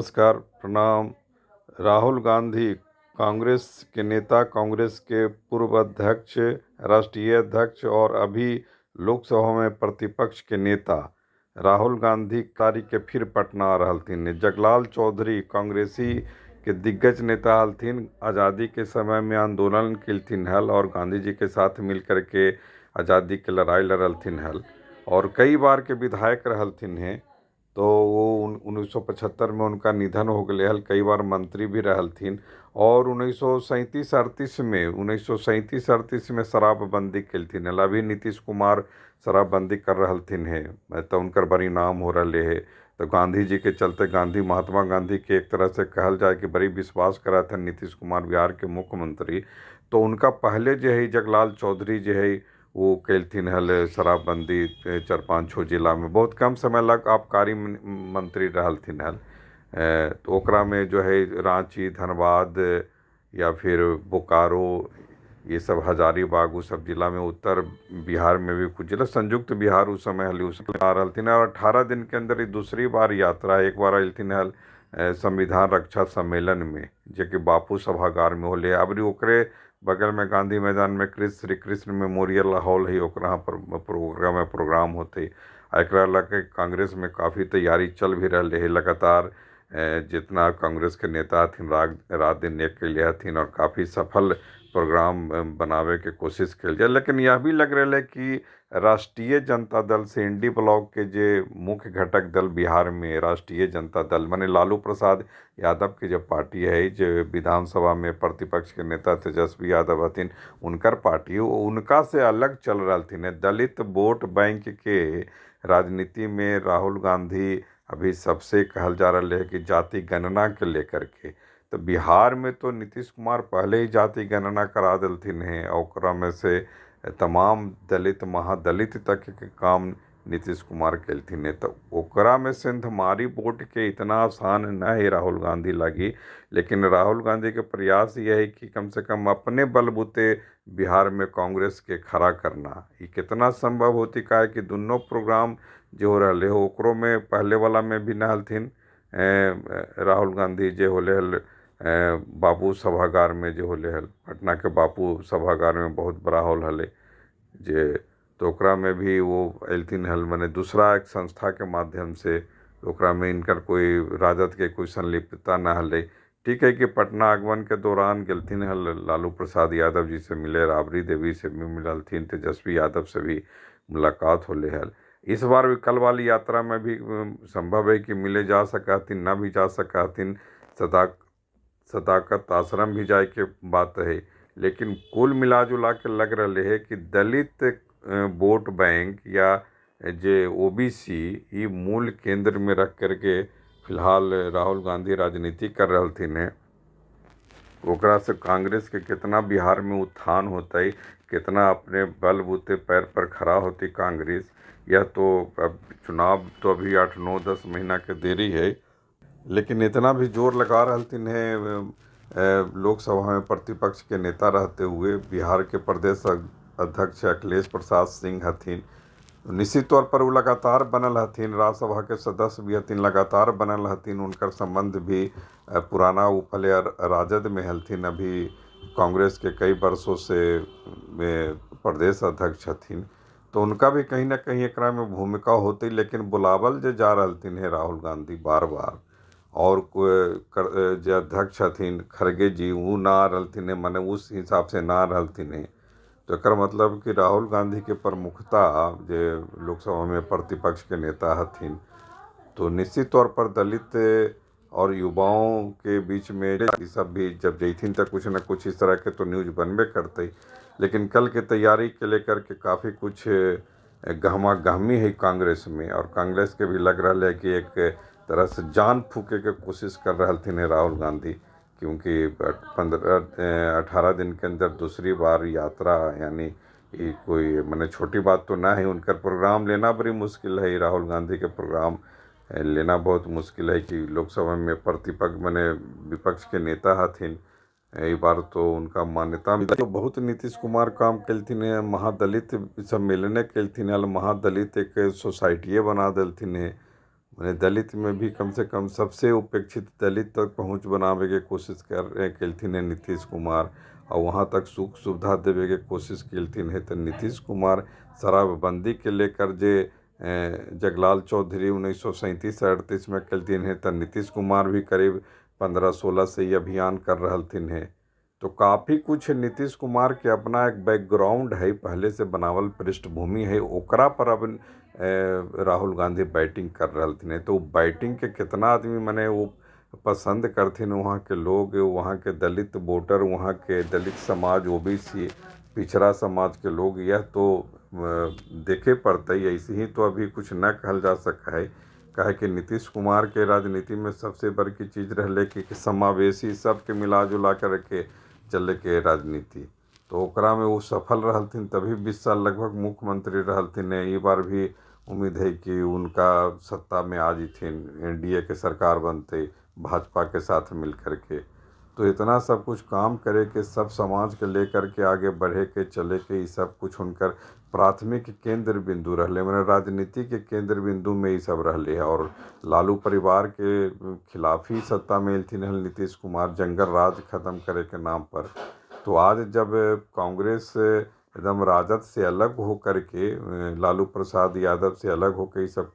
नमस्कार, प्रणाम। राहुल गांधी कांग्रेस के नेता, कांग्रेस के पूर्व अध्यक्ष, राष्ट्रीय अध्यक्ष और अभी लोकसभा में प्रतिपक्ष के नेता राहुल गांधी तारीख के फिर पटना आ रहलथिन। जगलाल चौधरी कांग्रेसी के दिग्गज नेता हलथिन, आज़ादी के समय में आंदोलन केलथिन हल और गांधी जी के साथ मिल करके आज़ादी के लड़ाई लड़लथिन हल और कई बार के विधायक रहलथिन हैं। तो वो 1975 में उनका निधन हो गए हल। कई बार मंत्री भी रहलथिन और 1937 38 में 1937 38 में शराबबंदी केलथिन हल। अभी नीतीश कुमार शराबबंदी कर रहलथिन हेँ, तो उनकर बड़ी नाम हो रहले हे। तो गांधी जी के चलते, गांधी, महात्मा गांधी के एक तरह से कहल जाए कि बड़ी विश्वास करत हन नीतीश कुमार बिहार के मुख्यमंत्री। तो उनका पहले जे है जगलाल चौधरी जे है वो केलथिन हल शराबबंदी 4-5-6 जिला में। बहुत कम समय लग आबकारी मंत्री रहलथिन हल। तो ओकरा में जो है रांची, धनबाद या फिर बोकारो, ये सब हजारीबाग, वो सब जिला में, उत्तर बिहार में भी कुछ जिला, संयुक्त बिहार उस समय हल, उस आ रहलथिन। और 18 दिन के अंदर ही दूसरी बार यात्रा। एक बार अयलथिन हल संविधान रक्षा सम्मेलन में, जे कि बापू सभागार में होले। अबरी ओकरे बगल में गांधी मैदान में कृष्ण श्री कृष्ण मेमोरियल हॉल है, ओकरा पर प्रोग्राम में प्रोग्राम होते। आ एकरा लऽ कांग्रेस में काफ़ी तैयारी चल भी रहले है लगातार। जितना कांग्रेस के नेता हथिन रात दिन एक कैले हथिन और काफ़ी सफल प्रोग्राम बनावे के कोशिश कयल जाए। लेकिन यह भी लग रहा है कि राष्ट्रीय जनता दल से इंडी ब्लॉक के जे मुख्य घटक दल बिहार में राष्ट्रीय जनता दल माने लालू प्रसाद यादव के जो पार्टी है, जे विधानसभा में प्रतिपक्ष के नेता तेजस्वी यादव हथिन उनकर पार्टी, उनका से अलग चल रहलथिन है। दलित वोट बैंक के राजनीति में राहुल गांधी अभी सबसे कहल जा रहा है कि जाति गणना के लेकर के, तो बिहार में तो नीतीश कुमार पहले ही जाति गणना करा देलथिन हैं और ओकरा में से तमाम दलित महादलित तक के काम नीतीश कुमार केलथिन हैं। तो ओकरा में सेंधमारी वोट के इतना आसान न है राहुल गांधी लगी। लेकिन राहुल गांधी के प्रयास यह है कि कम से कम अपने बलबूते बिहार में कांग्रेस के खड़ा करना, ये कितना संभव होती, का है कि दोनों प्रोग्राम जो हो रहा हो ओकरो में पहले वाला में भी न हलथिन राहुल गांधी, जे होले हल बापू सभागार में, जे होले हल पटना के बापू सभागार में बहुत बड़ा हॉल हले जे, तो ओकरा में भी वो अयलथिन हल, माने दूसरा एक संस्था के माध्यम से। ओकरा में इनकर कोई राजद के कोई संलिप्तता न हलै। ठीक है कि पटना आगमन के दौरान गेलथिन हल लालू प्रसाद यादव जी से मिले, राबड़ी देवी से भी मिललथिन, तेजस्वी यादव से भी मुलाकात होले हल। इस बार भी कल वाली यात्रा में भी संभव है कि मिले जा सकथिन, न भी जा सकथिन। सदाकत आश्रम भी जाए के बात है। लेकिन कुल मिला जुला के लग रहा है कि दलित वोट बैंक या जे ओबीसी ई मूल केंद्र में रख करके फिलहाल राहुल गांधी राजनीति कर रहलथिन हैं। ओकरा से कांग्रेस के कितना बिहार में उत्थान होतै, कितना अपने बलबूते पैर पर खड़ा होती कांग्रेस, यह तो अब चुनाव तो अभी 8-9-10 महीना के देरी है। लेकिन इतना भी जोर लगा रहलथिन हैं लोकसभा में प्रतिपक्ष के नेता रहते हुए बिहार के प्रदेश अध्यक्ष अखिलेश प्रसाद सिंह हथिन, निश्चित तौर पर वो लगातार बनल हथिन, राज्यसभा के सदस्य भी हथिन, लगातार बनल हथिन। उनकर संबंध भी पुराना, वो पहले राजद में हलथिन, अभी कांग्रेस के कई वर्षों से में प्रदेश अध्यक्ष हथिन। तो उनका भी कहीं ना कहीं एकरा में भूमिका होती। लेकिन बुलावल जे जा रहलथिन है राहुल गांधी बार बार और जे अध्यक्ष हथिन खड़गे जी ऊ ना आ रहलथिन है, माने उस हिसाब से ना आ रहलथिन है। तो एकर मतलब कि राहुल गांधी के प्रमुखता जे लोकसभा में प्रतिपक्ष के नेता हथिन, तो निश्चित तौर पर दलित और युवाओं के बीच में ये सब भी जब जैथिन तो कुछ न कुछ इस तरह के तो न्यूज बनबे करते। लेकिन कल के तैयारी के लेकर के काफ़ी कुछ गहमा गहमी है कांग्रेस में और कांग्रेस के भी लग रहा है कि एक तरह से जान फूके के कोशिश कर रहलथिन है राहुल गांधी, क्योंकि 15-18 दिन के अंदर दूसरी बार यात्रा, यानी ये कोई माने छोटी बात तो ना है। उनका प्रोग्राम लेना बड़ी मुश्किल है, राहुल गांधी के प्रोग्राम लेना बहुत मुश्किल है कि लोकसभा में प्रतिपक्ष माने विपक्ष के नेता हथिन, एहि बार तो उनका मान्यता तो बहुत नीतीश कुमार काम केलथिन है, महादलित सम्मेलन केलथिन हल, महादलित एक सोसाइटिए बना देलथिन है। माने दलित में भी कम से कम सबसे उपेक्षित दलित तक पहुँच बनाबेके कोशिश कर केलथिन है नीतीश कुमार, और वहाँ तक सुख सुविधा देवे के कोशिश केलथिन है। तो नीतीश कुमार शराबबंदी के लेकर जे जगलाल चौधरी 1937-38 में केलथिन है, तो नीतीश कुमार भी करीब 15-16 से ये अभियान कर रहलथिन है। तो काफ़ी कुछ नीतीश कुमार के अपना एक बैकग्राउंड है, पहले से बनावल पृष्ठभूमि है, ओकरा पर अब राहुल गांधी बैटिंग कर रहलथिन है। तो बैटिंग के कितना आदमी मने वो पसंद करथिन, वहाँ के लोग, वहाँ के दलित वोटर, वहाँ के दलित समाज, ओबीसी पिछड़ा समाज के लोग, यह तो देखे पड़ते। ऐसे ही तो अभी कुछ न कहल जा सका है, काहे कि नीतीश कुमार के राजनीति में सबसे बड़की चीज़ रहले कि समावेशी, सबके मिला जुला करके चले के राजनीति, तो ओकरा में वो सफल रहलथिन, तभी 20 साल लगभग मुख्यमंत्री रहलथिन। ई बार भी उम्मीद है कि उनका सत्ता में आ जिथिन, एनडीए के सरकार बनते भाजपा के साथ मिल करके। तो इतना सब कुछ काम करे के, सब समाज के लेकर के आगे बढ़े के चले के, ये सब कुछ उनकर प्राथमिक केंद्र बिंदु रहले, माने राजनीति के केंद्र बिंदु में ये सब रहले है। और लालू परिवार के खिलाफ ही सत्ता में एलथिन हल नीतीश कुमार, जंगल राज खत्म करे के नाम पर। तो आज जब कांग्रेस एकदम राजद से अलग हो करके, लालू प्रसाद यादव से अलग होकर ये सब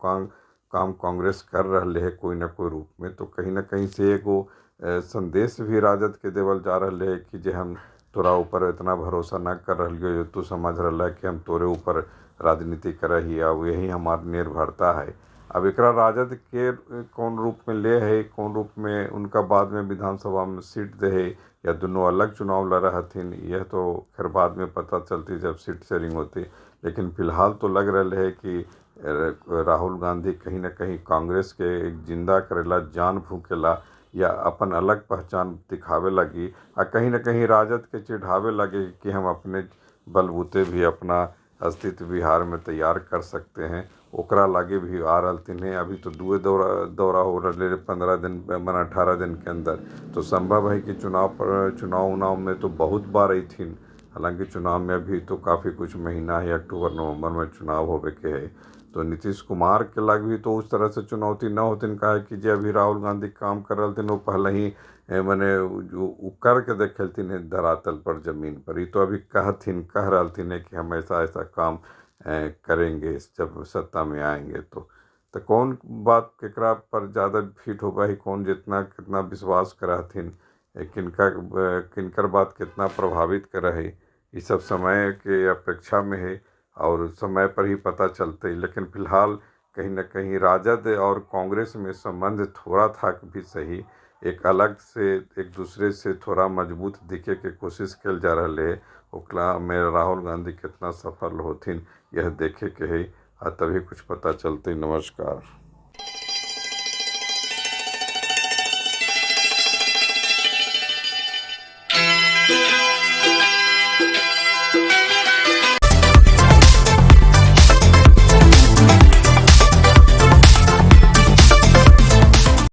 काम कांग्रेस कर रहे है कोई ना कोई रूप में, तो कहीं ना कहीं से एगो संदेश भी राजद के देवल जा रहा है कि जे हम तोरा ऊपर इतना भरोसा न कर रही हो, तू समझ रहा है कि हम तोरे ऊपर राजनीति कर रही है और यही हमारी निर्भरता है। अब एकरा राजद के कौन रूप में ले है, कौन रूप में उनका बाद में विधानसभा में सीट दे है, या दोनों अलग चुनाव लड़ हथिन, यह तो खैर बाद में पता चलती जब सीट शेयरिंग होती। लेकिन फिलहाल तो लग रहा है कि राहुल गांधी कहीं ना कहीं कांग्रेस के एक जिंदा करेला, जान फूकेला, या अपन अलग पहचान दिखावे लगी, आ कहीं ना कहीं राजद के चिढ़ावे लगे कि हम अपने बलबूते भी अपना अस्तित्व बिहार में तैयार कर सकते हैं, ओकरा लागे भी आ रहलथिन है। अभी तो दुए दौरा हो रहा 15 दिन मन 18 दिन के अंदर, तो संभव है कि चुनाव उनाव में तो बहुत बार अइथिन, हालांकि चुनाव में अभी तो काफ़ी कुछ महीना है, अक्टूबर नवंबर में चुनाव होवे के है। तो नीतीश कुमार के लग भी तो उस तरह से चुनौती न होतिन, काहे कि जे अभी राहुल गांधी काम कर रहलथिन वो पहले ही मने जो करके देखलथिन है धरातल पर, जमीन पर। ये तो अभी कह रहलथिन है कि हम ऐसा ऐसा काम करेंगे जब सत्ता में आएंगे। तो कौन बात केकरा पर ज़्यादा फिट होगा ही, कौन जितना कितना विश्वास करथिन, किनका किनकर बात कितना प्रभावित कर है, ये सब समय के अपेक्षा में है और समय पर ही पता चलते। लेकिन फिलहाल कहीं ना कहीं राजद और कांग्रेस में संबंध थोड़ा था भी सही, एक अलग से एक दूसरे से थोड़ा मजबूत दिखे के कोशिश कल जा रहा है। ओकरा में राहुल गांधी कितना सफल होथिन यह देखे के है, आ तभी कुछ पता चलते। नमस्कार।